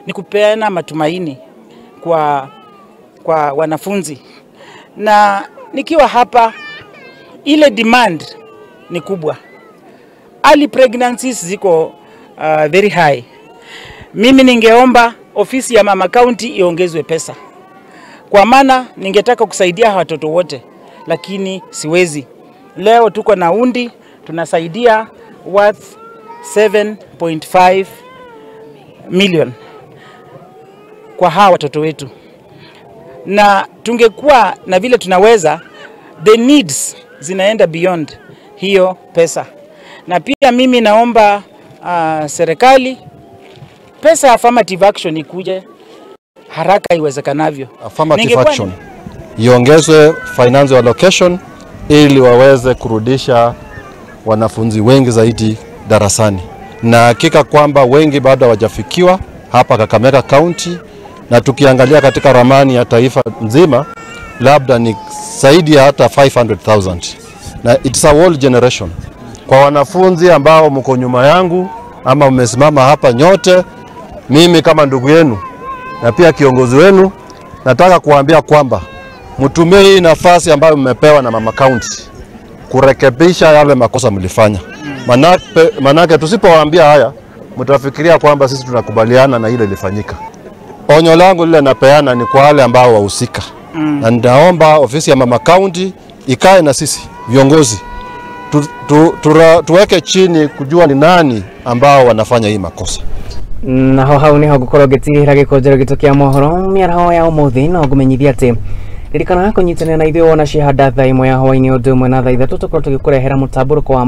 Ni kupeana matumaini kwa wanafunzi. Na nikiwa hapa, ile demand ni kubwa. Early pregnancies ziko very high. Mimi ningeomba ofisi ya mama county iongezwe pesa, kwa maana ningetaka kusaidia watoto wote, lakini siwezi. Leo tuko na undi tunasaidia worth 7.5 million kwa hawa watoto wetu, na tungekuwa na vile tunaweza, the needs zinaenda beyond hiyo pesa. Na pia mimi naomba serikali pesa ya affirmative action ikuje haraka iwezekanavyo. Affirmative action iongezwe financial allocation ili waweze kurudisha wanafunzi wengi zaidi darasani, na hakika kwamba wengi bado hawajafikiwa hapa Kakamega County, na tukiangalia katika ramani ya taifa nzima labda ni zaidi ya hata 500,000, na it's a whole generation. Kwa wanafunzi ambao mko nyuma yangu ama mmesimama hapa nyote, mimi kama ndugu yenu na pia kiongozi wenu, nataka kuambia kwamba mtumie hii nafasi ambayo mmepewa na mama county kurekebisha yale makosa mlifanya. Manake tusipowaambia haya mtafikiria kwamba sisi tunakubaliana na ile ilifanyika. Onyo langu lile napeana ni kwa wale ambao wahusika. Na nitaomba ofisi ya mama county ikae na sisi viongozi, tuweke chini kujua ni nani ambao wanafanya hii makosa. Naho hau niho ngukorwo ngĩtigĩrĩra gĩkũnjĩro gitũ kĩa mohoro mĩaraho ya ũmũthĩ, no ngũmenyithia atĩ ririkana kũnyitanĩra na ithuĩ wona ciahanda thaa 1 ya hwaĩ-inĩ ũndũ ũmwe na thaa 3 tũkorwo tũgĩkũrehera mũtambũrũko wa